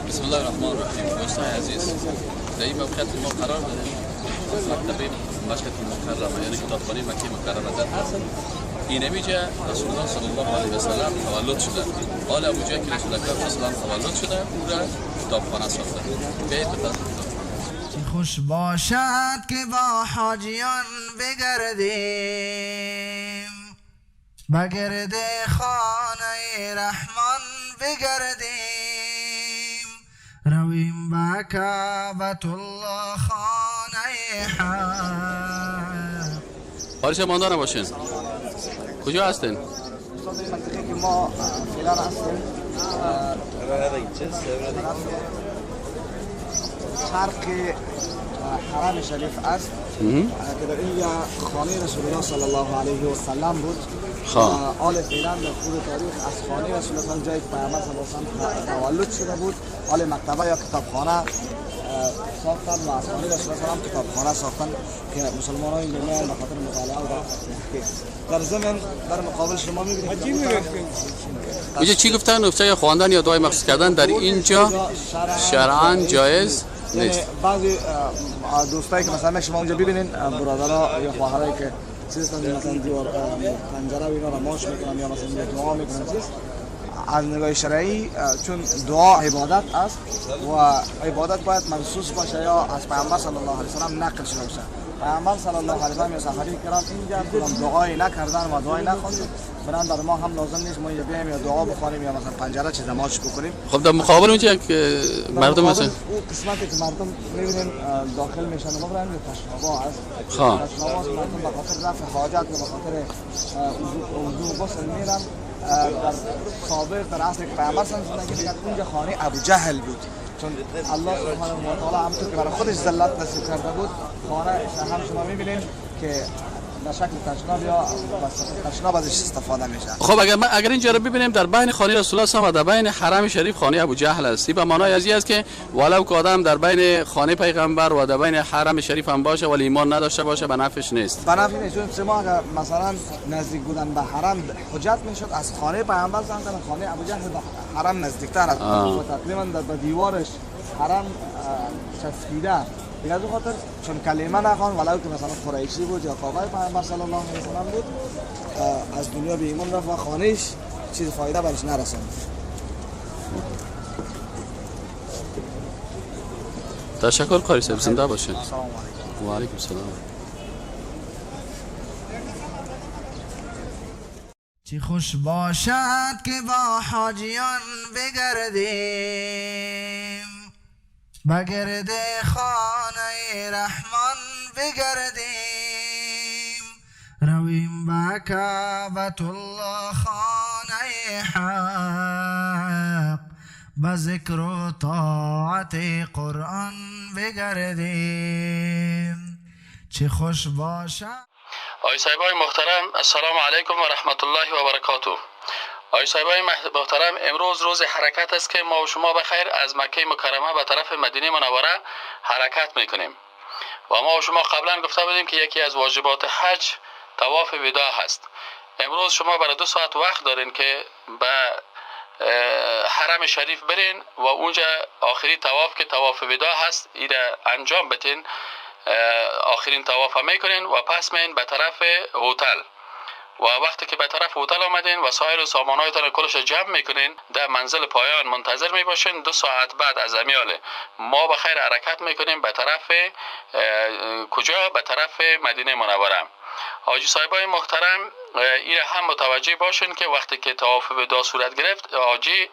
بسم الله الرحمن الرحیم. دوستان عزیز، در این موقعیت ما قرار داریم مکتب مکه المکرمه، یعنی کتابخانه مکه مکرمه در هست. اینمیجا رسول الله صلی الله علیه و سلم تولد شده. آل ابو جهل که رسول الله صلی الله علیه و تولد شده، او را کتابخانه ساخته. بیایید به طرف کتاب. خوش باشد که با حاجیان بگردیم، بگرد خانه رحمان بگردیم، رویم به کعبة الله خانه حق. حال شما ماندار باشین. کجا هستین؟ استاد، این منطقه که ما فعلا هستیم شرق حرم شریف است که در اینجا خانه رسول الله صلی الله علیه و سلم بود. آل فعلا در خود تاریخ از خانه رسول الله جایی که پیامبر صلی الله علیه و سلم تولد شده بود، آل مکتبه یا کتابخانه ساختن و از خانه رسول الله صلی کتابخانه ساختن که مسلمان های اینجا میان به خاطر مطالعه و تحقیق. در ضمن در مقابل شما می‌بینید اینجا چی گفتن؟ گفته خواندن یا دعای مخصوص کردن در اینجا شرعاً جایز نیست. بعضی دوستایی که مثلا شما اونجا ببینین، برادرها یا خواهرایی که چیز مثلا دیوار پنجره و اینا را ماش میکنن یا مثلا دعا میکنن، چیز از نگاه شرعی چون دعا عبادت است و عبادت باید منصوص باشه یا از پیامبر صلی الله علیه و سلم نقل شده باشه. پیامبر صلی الله علیه و سلم یا صحابه کرام اینجا کدام دعایی نکردن و دعایی نخواندن، بنابراین بر ما هم لازم نیست ما اینجا بیایم یا دعا بخوانیم یا مثلا پنجره چیز ماچ بکنیم. خب در مقابل اونجا یک مردم هستن، او قسمتی که مردم میبینیم داخل میشن و برن تشنابا است. تشنابا مردم به خاطر رفع حاجت و به خاطر وضو غسل میرن. در سابق در عصر پیامبر صلی الله علیه و سلم اونجا خانه ابو جهل بود، چون الله سبحانه و تعالی همونطور که برای خودش ذلت نصیب کرده بود، خانه هم شما میبینین که در شکل تشناب یا تشناب ازش استفاده میشه. خب اگر اینجا رو ببینیم در بین خانه رسول الله و در بین حرم شریف خانه ابو جهل است. به معنای از این است که ولو که آدم در بین خانه پیغمبر و در بین حرم شریف هم باشه ولی ایمان نداشته باشه به نفعش نیست. به نفع نیست. چون ما اگر مثلا نزدیک بودن به حرم حجت میشد، از خانه پیغمبر صلی الله علیه و خانه ابو جهل به حرم نزدیکتر است و تقریبا در دیوارش حرم چسبیده. دیگه از اون خاطر چون کلمه نخوان، ولو که مثلا قریشی بود یا کعبه پیامبر صلی الله علیه و سلم بود، از دنیا به ایمان رفت و خانهش چیز فایده برش نرساند. تشکر قاری صاحب، زنده باشین. سلام علیکم. و علیکم السلام. چی خوش باشد که با حاجیان بگردیم، بگرد خانه رحمان بگردیم، رویم به کعبة الله خانه حق، به ذکر و طاعت قرآن بگردیم. چه خوش باشد. آقای صاحبای محترم، السلام علیکم و رحمت الله و برکاته. آقای صاحبای محترم، امروز روز حرکت است که ما و شما بخیر از مکه مکرمه به طرف مدینه منوره حرکت میکنیم و ما و شما قبلا گفته بودیم که یکی از واجبات حج طواف وداع هست. امروز شما برای 2 ساعت وقت دارین که به حرم شریف برین و اونجا آخری طواف که طواف وداع هست ایره انجام بتین. آخرین طواف میکنین و پس میین به طرف هتل و وقتی که به طرف هتل آمدین وسایل و سامانهایتان کلش جمع میکنین، در منزل پایان منتظر میباشین. 2 ساعت بعد از امیال ما به خیر حرکت میکنیم به طرف کجا؟ به طرف مدینه منوره. حاجی صاحبای محترم، این هم متوجه باشین که وقتی که طواف وداع صورت گرفت، حاجی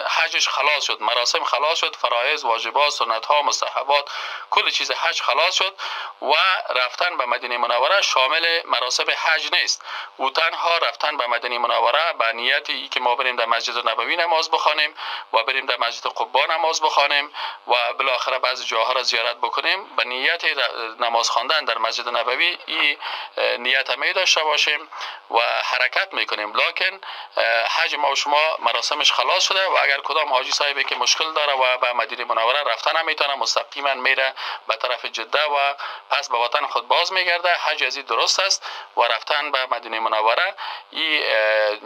حجش خلاص شد، مراسم خلاص شد، فرایض، واجبات، سنت ها، مستحبات، کل چیز حج خلاص شد و رفتن به مدینه منوره شامل مراسم حج نیست. او تنها رفتن به مدینه منوره به نیت ای که ما بریم در مسجد نبوی نماز بخوانیم و بریم در مسجد قبا نماز بخوانیم و بالاخره بعضی جاها را زیارت بکنیم، به نیت نماز خواندن در مسجد نبوی این نیت می داشته باشیم و حرکت میکنیم. لکن حج ما و شما مراسمش خلاص شده و اگر کدام حاجی صاحبی که مشکل داره و به مدینه منوره رفتن نمیتونه، مستقیما میره به طرف جده و پس به وطن خود باز میگرده. حج ازی درست است و رفتن به مدینه منوره این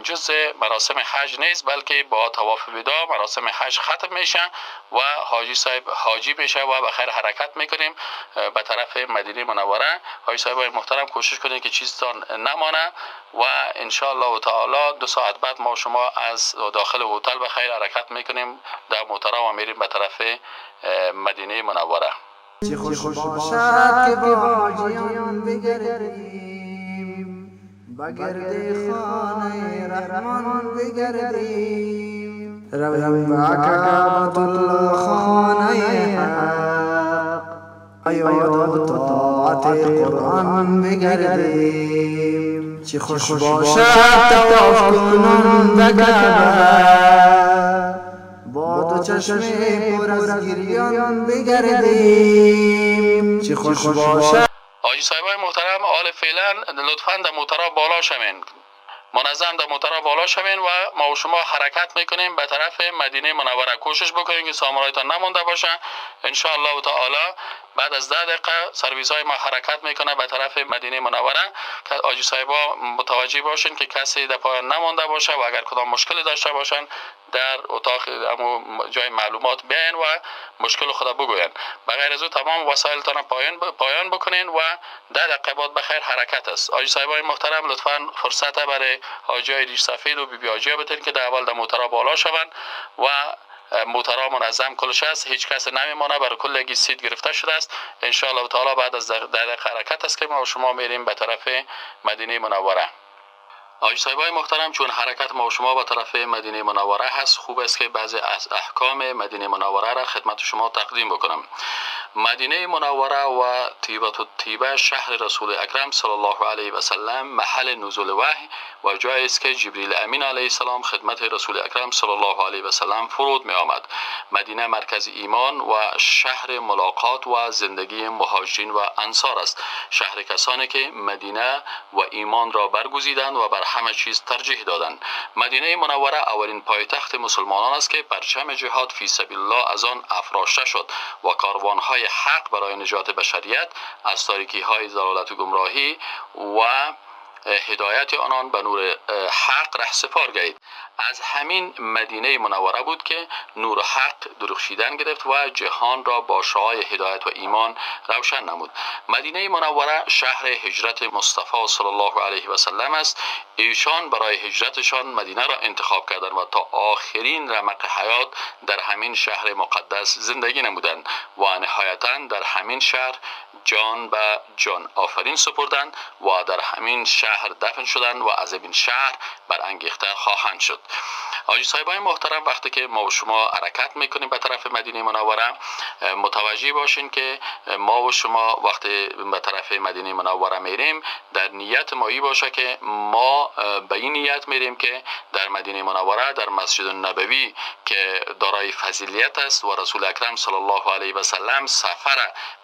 جزء مراسم حج نیست، بلکه با طواف وداع مراسم حج ختم میشه و حاجی صاحب حاجی میشه و بخیر حرکت میکنیم به طرف مدینه منوره. حاجی صاحب محترم کوشش کنید که چیزتان نمانه و ان شاء الله تعالی 2 ساعت بعد ما شما از داخل هتل بخیر حرکت میکنیم در موترا و میریم به طرف مدینه منوره. چه خوش باشد که با حاجیان بگردیم، بگرد خانه رحمان بگردیم، رویم به کعبة الله خانه حق، عبادت و طاعت قرآن بگردیم. چه خوش باشد طواف کنان به کعبه، با دو چشم پر از گریان بگردیم. چه خوش باشد. حاجی صاحبای محترم، حال فعلا لطفاً در موترا بالا شوین، منظم در موترا بالا شوین و ما و شما حرکت میکنیم به طرف مدینه منوره. کوشش بکنیم که سامانهایتان نمونده باشه. ان شاء الله تعالی بعد از 10 دقیقه سرویس های ما حرکت میکنه به طرف مدینه منوره که حاجی صاحبا متوجه باشین که کسی در پایان نمونده باشه و اگر کدام مشکلی داشته باشن در اتاق جای معلومات بیاین و مشکل خود بگوین. بغیر از او تمام وسایلتان پایان بکنین و 10 دقیقه بعد بخیر حرکت است. حاجی صاحبای محترم لطفاً فرصت برای حاجی های ریش سفید و بی بی حاجی ها بتین که در اول در موترا بالا شوند و موترا منظم کلش است، هیچ کس نمیمانه، برای کلگی seat گرفته شده است. ان شاء الله تعالی بعد از 10 دقیقه حرکت است که ما شما میریم به طرف مدینه منوره. حاجی صاحبای محترم، چون حرکت ما و شما به طرف مدینه منوره هست، خوب است که بعضی از احکام مدینه منوره را خدمت شما تقدیم بکنم. مدینه منوره و طیبه الطیبه شهر رسول اکرم صلی الله علیه و سلم محل نزول وحی و جایی است که جبریل امین علیه السلام خدمت رسول اکرم صلی الله علیه و سلم فرود می آمد. مدینه مرکز ایمان و شهر ملاقات و زندگی مهاجرین و انصار است، شهر کسانی که مدینه و ایمان را برگزیدند و بر همه چیز ترجیح دادند. مدینه منوره اولین پایتخت مسلمانان است که پرچم جهاد فی سبیل الله از آن افراشته شد و کاروانهای حق برای نجات بشریت از تاریکی‌های ضلالت و گمراهی و هدایت آنان به نور حق رهسپار گردید. از همین مدینه منوره بود که نور حق درخشیدن گرفت و جهان را با شعاع هدایت و ایمان روشن نمود. مدینه منوره شهر هجرت مصطفی صلی الله علیه و سلم است. ایشان برای هجرتشان مدینه را انتخاب کردند و تا آخرین رمق حیات در همین شهر مقدس زندگی نمودند و نهایتا در همین شهر جان به جان آفرین سپردند و در همین شهر دفن شدند و از این شهر برانگیخته خواهند شد. حاجی صاحبای محترم، وقتی که ما و شما حرکت میکنیم به طرف مدینه منوره، متوجه باشین که ما و شما وقتی به طرف مدینه منوره میریم در نیت ما ای باشه که ما به این نیت میریم که در مدینه منوره در مسجد النبوی که دارای فضیلت است و رسول اکرم صلی الله علیه و سلم سفر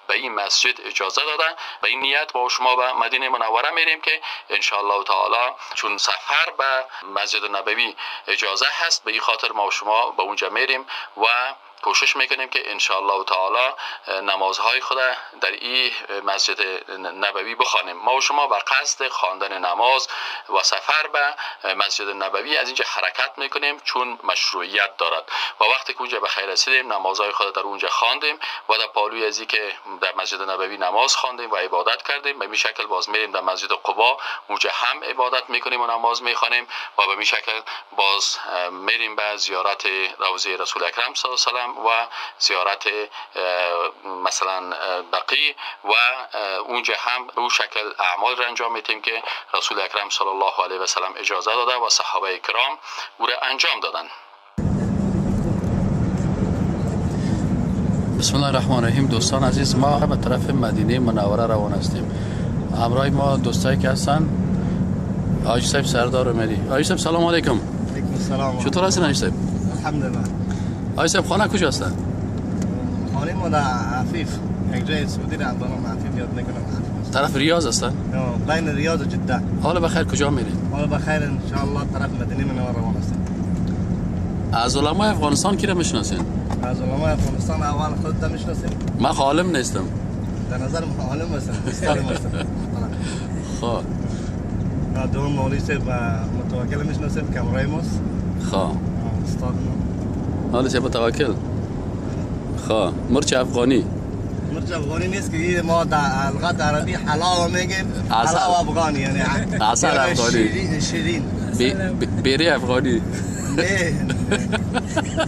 به این مسجد اجازه دادن، به این نیت با شما به مدینه منوره میریم که ان شاء الله تعالی چون سفر به مسجد نبوی اجازه هست، به این خاطر ما و شما به اونجا میریم و کوشش میکنیم که ان شاء الله تعالی نمازهای خود در این مسجد نبوی بخوانیم. ما و شما به قصد خواندن نماز و سفر به مسجد نبوی از اینجا حرکت میکنیم چون مشروعیت دارد و وقتی که اونجا به خیر رسیدیم نمازهای خود در اونجا خواندیم و در پالوی ازی که در مسجد نبوی نماز خواندیم و عبادت کردیم، به این شکل باز میریم در مسجد قبا، اونجا هم عبادت میکنیم و نماز میخوانیم و به این شکل باز میریم به زیارت روضه رسول اکرم صلی الله علیه و سلم و زیارت مثلا بقیع و اونجا هم به اون شکل اعمال را انجام میدیم که رسول اکرم صلی الله علیه و سلم اجازه داده و صحابه کرام او را انجام دادن. بسم الله الرحمن الرحیم. دوستان عزیز، ما به طرف مدینه منوره روان هستیم. همراه ما دوستایی که هستن حاجی صاحب سردار عمری. حاجی صاحب سلام علیکم. علیکم السلام. چطور هستین حاجی صاحب؟ الحمدلله. حاجی صاحب خانه کجا هستن؟ خانه ما در عفیف، یک جای سعودی را به نام عفیف یاد نکنم. طرف ریاض هستن؟ بین ریاض و جده. حالا بخیر کجا میرید؟ حالا بخیر ان شاء الله طرف مدینه منوره روان هستیم. از علمای افغانستان کی را میشناسین؟ از علمای افغانستان اول خودت میشناسیم. من عالم نیستم. در نظر من عالم هستم، استاد هستم. خب. دوم مولوی صاحب متوکل میشناسیم که همراه ماست. خب. استاد ما. مولوی صاحب متوکل. خب، مرچ افغانی. مرچ افغانی نیست که ما در لغت عربی حلاوه میگیم، حلاوه افغانی یعنی عسل افغانی. شیرین. بیری افغانی. نه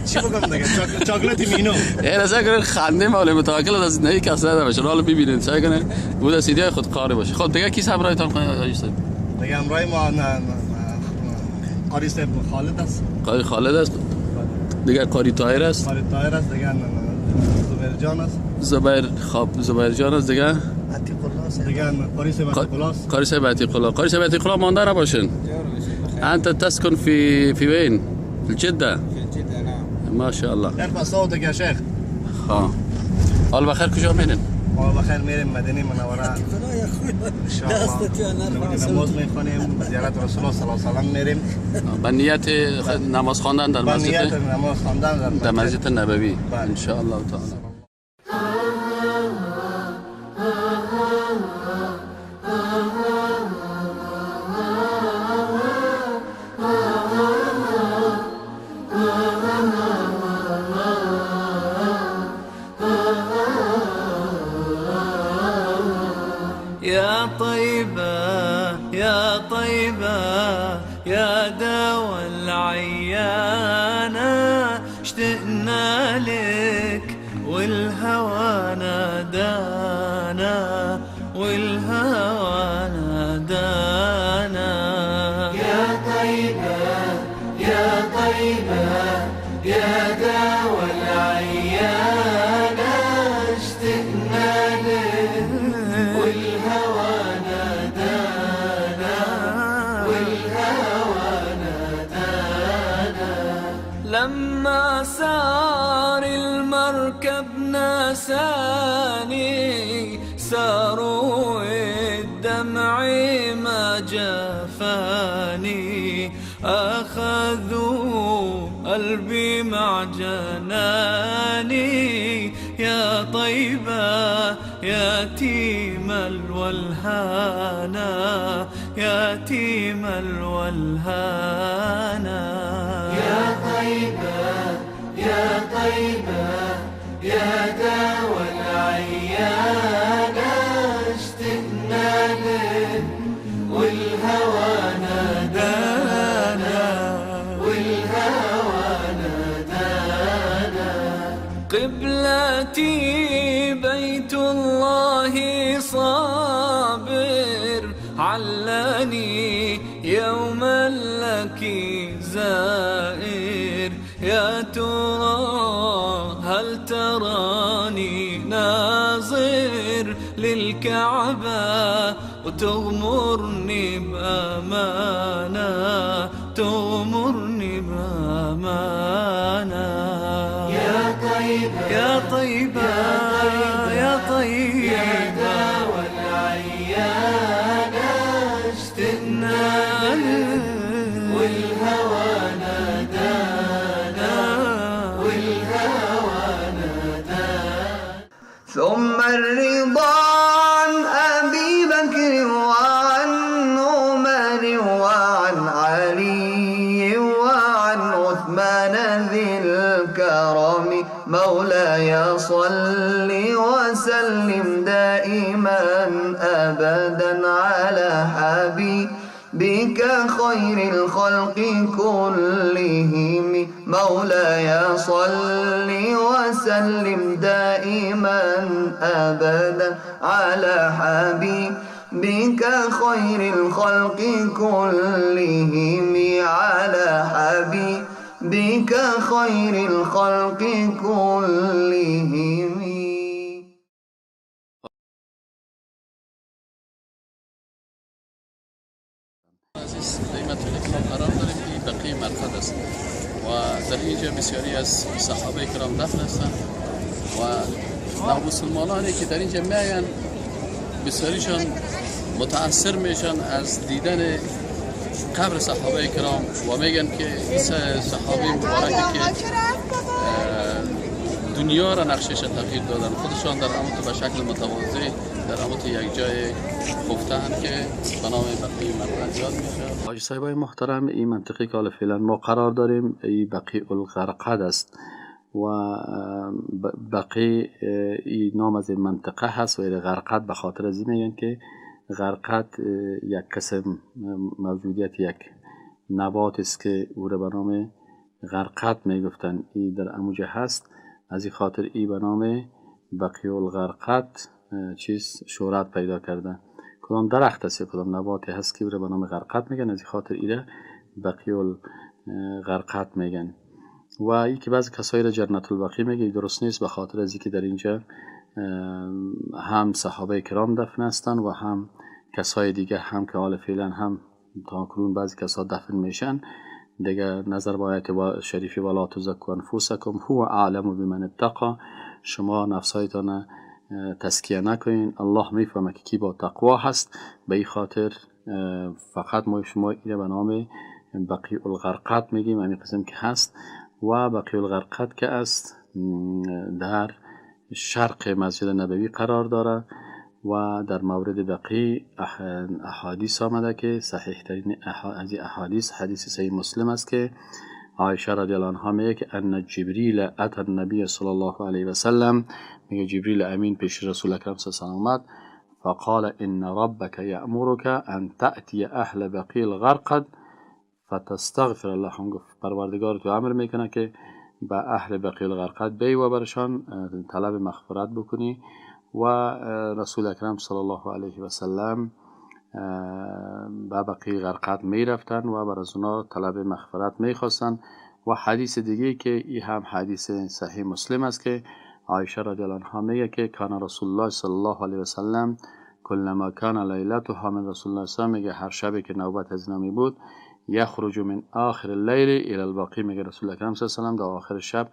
چی بگم دیگه، چاکلت مینو. ای رضا کنه خنده مال متوکل از زندگی کس نداره باشه. حالا ببینید سعی کنه بود از ایده خود کار باشه. خب دیگه کی همراهتان حاجی صاحب؟ دیگه همراه ما قاری صاحب خالد است. قاری خالد است. دیگه قاری طاهر است. قاری طاهر است دیگه زبیر جان است. زبیر خب زبیر جان است دیگه. عتیق الله است. دیگه قاری صاحب عتیق الله است. قاری صاحب عتیق الله. قاری صاحب عتیق الله مانده نباشین. انت تسكن في وين؟ في جدة. في جدة نعم. ما شاء الله. ارفع صوتك يا شيخ. ها. حال بخیر کجا میرین؟ حال بخیر میریم مدینه منوره. ان شاء الله. لا استطيع ان ارفع صوتي. نماز میخوانیم، زیارت رسول الله صلی الله علیه و سلم میریم. با نیت نماز خواندن در مسجد، با نیت نماز خواندن در مسجد نبوی ان شاء الله تعالی. يا طيبة يا طيبة يا دوا العيانة، اشتقنا لك والهوى نادانا، والهوى نادانا. يا طيبة يا طيبة يا دوا العيانة، اشتقنا لك والهوى نادانا، والهوى نادانا. لما سار المركب ناساني، ساروا الدمع ما جفاني، أخذوا قلبي مع جناني. يا طيبة يتيم الولهانا، يتيم الولهانا. يا طيبة يا طيبة يا داوى العيانا، اشتقنا لك والهوى نادانا، والهوى نادانا. قبلتي بيت الله صابر، علني يوما لك زائر. يا ترى هل تراني ناظر للكعبة، وتغمرني بأمانة، تغمرني بأمانة. يا طيبة يا طيبة يا طيبة يا داوى العيانة، اشتقنا لك والهوى نادانا، والهوى نادانا. ثم الرضا عن أبي بكر وعن عمر وعن علي وعن عثمان ذي الكرم، مولاي صل وسلم دائما أبدا على حبيبك خير الخلق كلهم، مولاي صل وسلم دائما أبدا على حبيبك خير الخلق كلهم، على حبيبك خير الخلق كلهم. عزیز قرار داریم که بقیه مرقد است و در اینجا بسیاری از صحابه کرام دفن هستند و مسلمانانی که در اینجا میآیند بسیاریشان متاثر میشن از دیدن قبر صحابه کرام و میگن که این صحابه مبارکی که دنیا را نقشش تغییر دادن، خودشان در اموت به شکل متواضع در اموت یک جای خفتن که به نام بقیع مرقد یاد میشه. حاجی صاحبای محترم، این منطقه که حالا فعلا ما قرار داریم این بقیع الغرقد است و بقیع این نام از این منطقه هست و این غرقد به خاطر از این میگن که غرقد یک قسم موجودیت یک نبات است که او را به نام غرقد میگفتن. این در اموجه هست، از این خاطر ای به نام بقیع الغرقد چیز شهرت پیدا کرده. کدام درخت است یا کدام نباتی هست که او را به نام غرقد میگن، از این خاطر ای را بقیع الغرقد میگن. و ای که بعضی کسایی را جنت البقیع میگه درست نیست، به خاطر از اینکه در اینجا هم صحابه کرام دفن هستند و هم کسای دیگه هم که حال فعلا هم تا کنون بعضی کسا دفن میشن دیگه. نظر به آیت شریفی ولا تزکوا انفسکم هو اعلم بمن اتقا، شما نفسایتان تزکیه نکنین، الله میفهمه که کی با تقوا هست. به این خاطر فقط ما شما اینه به نام بقیع الغرقد میگیم، همین قسم که هست. و بقیع الغرقد که است در شرق مسجد نبوی قرار داره و در مورد بقیع احادیث آمده که صحیح ترین از احادیث حدیث صحیح مسلم است که عایشه رضی الله عنها میگه که ان جبریل اتى النبی صلی الله علیه و سلم، میگه جبریل امین پیش رسول اکرم صلی الله علیه و سلم آمد، فقال ان ربک یأمرک ان تأتی اهل بقیع الغرقد فتستغفر لهم. گفت پروردگار تو امر میکنه که به اهل بقیع الغرقد بی و برشان طلب مغفرت بکنی. و رسول اکرم صلی الله علیه و سلم به بقیع غرقد می رفتن و بر از اونا طلب مغفرت می خواستن. و حدیث دیگه که ای هم حدیث صحیح مسلم است که عایشه رضی الله عنها میگه که کان رسول الله صلی الله علیه و سلم کلما کان لیلتها من رسول الله صلی الله علیه و سلم، میگه هر شبی که نوبت از اینا می بود یخرج من آخر اللیل الی البقیع، میگه رسول اکرم صلی الله علیه و سلم در آخر شب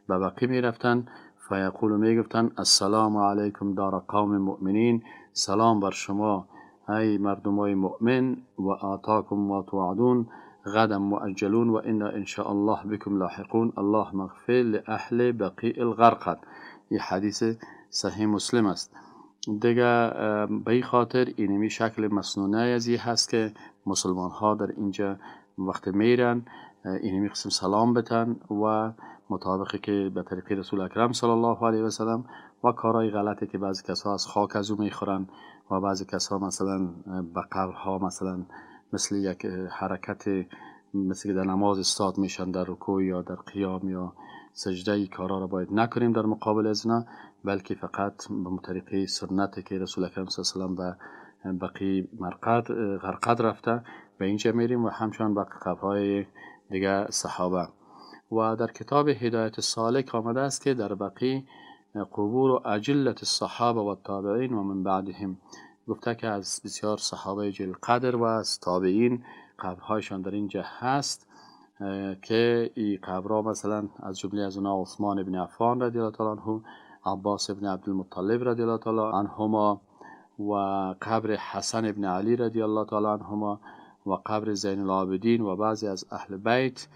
به بقیع می رفتن. فیقول میگفتن السلام علیکم دار قوم مؤمنین، سلام بر شما ای مردمای مؤمن، و آتاکم ما توعدون غدا مؤجلون و انا ان شاء الله بكم لاحقون، الله مغفر لاهل بقیع الغرقد. این حدیث صحیح مسلم است. دیگه به این خاطر اینمی شکل مسنونه از هست که مسلمان ها در اینجا وقت میرن اینمی قسم سلام بتن و مطابقی که به طریق رسول اکرم صلی الله علیه و سلم و کارهای غلطی که بعضی کسا از خاک از او میخورن و بعضی کسا مثلا به قبرها مثلا مثل یک حرکت مثل که در نماز استاد میشن در رکوع یا در قیام یا سجده، ای کارا را باید نکنیم در مقابل از اینا، بلکه فقط به طریقه سنت که رسول اکرم صلی الله علیه و سلم به بقیع غرقد رفته به اینجا میریم و همچنان به قبرهای دیگه صحابه. و در کتاب هدایت سالک آمده است که در بقیع قبور و اجلت الصحابه و التابعین و من بعدهم، گفته که از بسیار صحابه جلیل قدر و از تابعین قبرهایشان در اینجا هست که این قبرها مثلا از جمله از اونها عثمان بن عفان رضی الله تعالی عنه، عباس بن عبدالمطلب رضی الله تعالی عنهما و قبر حسن بن علی رضی الله تعالی عنهما و قبر زین العابدین و بعضی از اهل بیت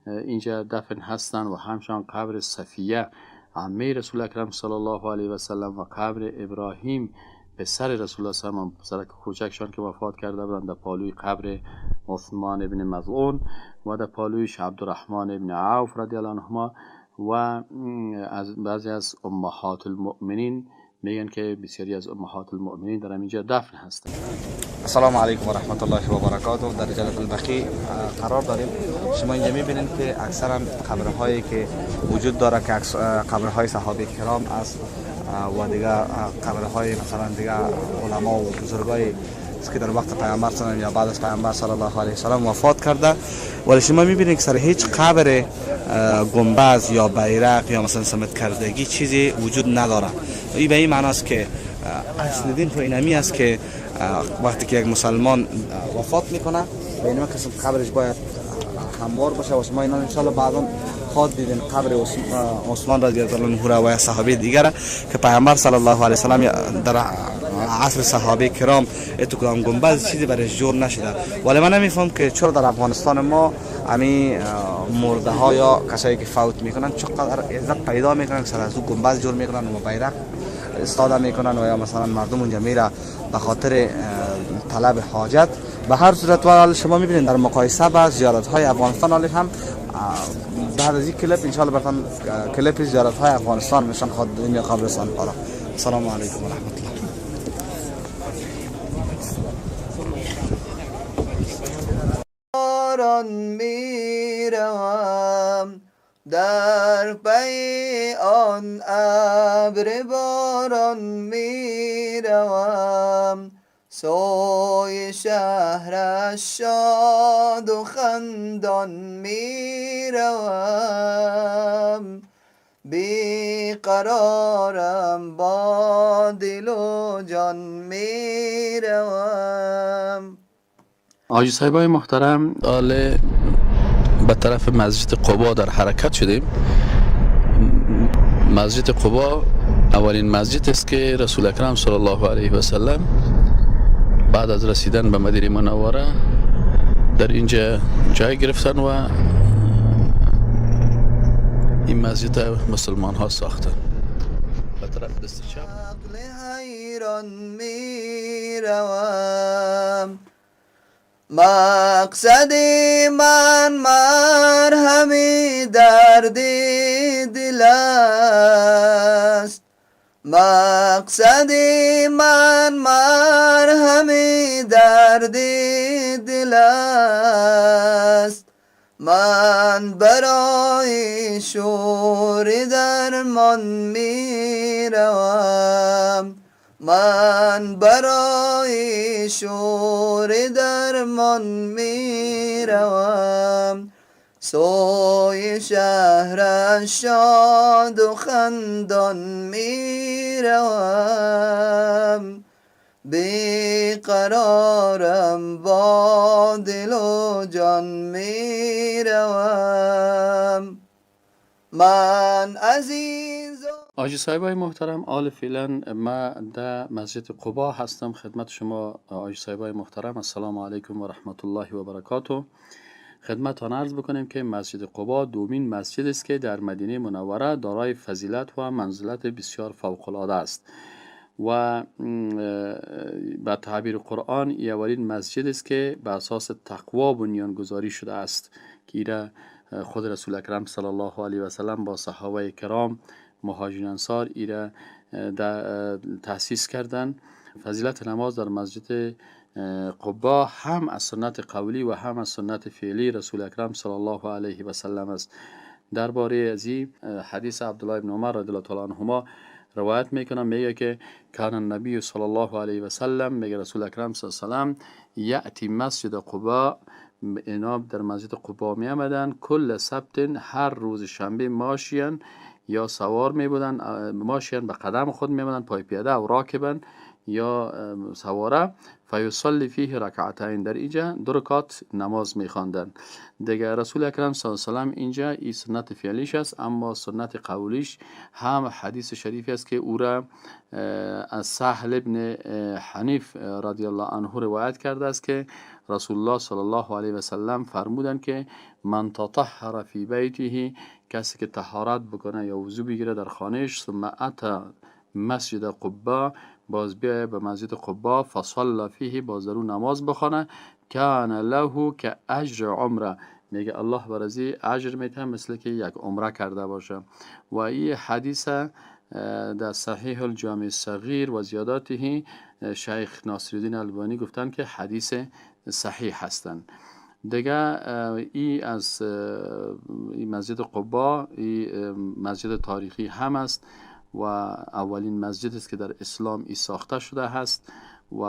اینجا دفن هستند و همچنان قبر صفیه عمه رسول اکرم صلی الله علیه و سلم و قبر ابراهیم پسر رسول الله صلی الله علیه و سلم، پسر کوچکشان که وفات کرده بودند، در پالوی قبر عثمان ابن مظعون و در پالویش عبدالرحمن ابن عوف رضی الله عنهما و از بعضی از امهات المؤمنین میگن که بسیاری از امهات المؤمنین در اینجا دفن هستند. السلام علیکم و رحمت الله و برکاته. در جنت البقیع قرار داریم. شما اینجا میبینید که اکثرا قبرهایی که وجود داره که قبرهای صحابه کرام است و دیگه قبرهای مثلا دیگه علما و بزرگای که در وقت پیامبر صلی الله یا بعد از پیامبر صلی الله علیه و سلم وفات کرده، ولی شما میبینید که سر هیچ قبر گنبد یا بیرق یا مثلا سمت کردگی چیزی وجود نداره. این به این معنی است که اصل دین تو اینمی است که وقتی که یک مسلمان وفات میکنه به اینمی قسم قبرش باید هموار باشه و شما اینا ان شاء الله بعدا خواد دیدین قبر عثمان رضی الله عنه و صحابه دیگر که پیامبر صلی الله علیه و سلم در عصر صحابه کرام اتو کدام گنبد چیزی برش جور نشده. ولی من نمیفهم که چرا در افغانستان ما امی مرده ها یا کسایی که فوت میکنن چقدر عزت پیدا میکنن که سر از او گنبد جور میکنن و بیرق استاده میکنن و یا مثلا مردم اونجا میره به خاطر طلب حاجت. به هر صورت ولی شما میبینید در مقایسه با زیارت های افغانستان حالی هم بعد از این کلیپ ان شاء الله براتون کلیپ زیارت های افغانستان نشان خواهد دادیم یا قبرستان ها. السلام علیکم و رحمت الله. باران میروم در پی آن ابر باران میروم، سوی شهر شاد و خندان میروم، بیقرارم با دل و جان میروم. حاجی صاحبای محترم، آله به طرف مسجد قبا در حرکت شدیم. مسجد قبا اولین مسجد است که رسول اکرم صلی الله علیه و سلم بعد از رسیدن به مدینه منوره در اینجا جای گرفتن و این مسجد مسلمان ها ساختن. به طرف دست چپ عقل حیران میروم، مقصد من مرهم درد دل است، مقصد من مرهم درد دل است، من برای شور درمان میروم، من برای شور درمان میروم، سوی شهر شاد و خندان میروم، بیقرارم با دل و جان میروم، من عزیز. حاجی صاحبای محترم، آل فعلا ما در مسجد قبا هستم خدمت شما حاجی صاحبای محترم. السلام علیکم و رحمت الله و برکاته. خدمتتان عرض بکنیم که مسجد قبا دومین مسجد است که در مدینه منوره دارای فضیلت و منزلت بسیار فوق العاده است و به تعبیر قرآن اولین مسجد است که به اساس تقوا بنیانگذاری شده است که ایره خود رسول اکرم صلی الله علیه و سلم با صحابه کرام مهاجرین انصار ایره تأسیس کردن. فضیلت نماز در مسجد قبا هم از سنت قولی و هم از سنت فعلی رسول اکرم صلی الله علیه و سلم است. درباره از این حدیث عبدالله بن عمر رضی الله تعالی عنهما روایت میکنم، میگه که کان النبی صلی الله علیه و سلم، میگه رسول اکرم صلی الله علیه و سلم یأتی مسجد قبا، اینا در مسجد قبا می آمدن، کل سبت هر روز شنبه ماشیان یا سوار می بودن، ماشیان به قدم خود می بودن، پای پیاده و راکبن یا سواره، فیصلی فیه رکعتین، در اینجا دو رکعت نماز میخواندن. دیگه رسول اکرم صلی الله علیه و سلم اینجا این سنت فعلیش است، اما سنت قولیش هم حدیث شریفی است که او را از سهل ابن حنیف رضی الله عنه روایت کرده است که رسول الله صلی الله علیه و سلم فرمودند که من تطهر فی بیته، کسی که طهارت بکنه یا وضو بگیره در خانهش، ثم اتى مسجد قبا، باز بیایه به مسجد قبا، فصلى فیه، باز در اون نماز بخوانه، کان له که اجر عمره، میگه الله برازی اجر میده مثل که یک عمره کرده باشه. و این حدیث در صحیح الجامع صغیر و زیاداته شیخ ناصرالدین البانی گفتن که حدیث صحیح هستند. دیگه ای از ای مسجد قبا ای مسجد تاریخی هم است و اولین مسجد است که در اسلام ای ساخته شده هست و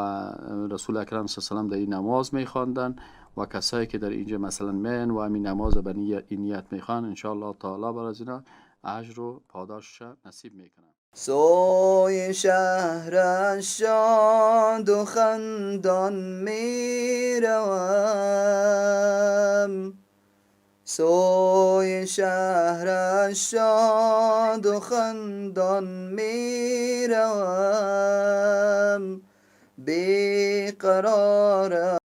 رسول اکرم صلی الله علیه و سلم در این نماز میخواندن و کسایی که در اینجا مثلا میان و همین نماز به نیت میخوان ان شاء الله تعالی بر از اینا اجر و پاداش نصیب میکنن. سوی شهر شاد و خندان میروم، سوی شهر شاد و خندان میروم، بیقرارم.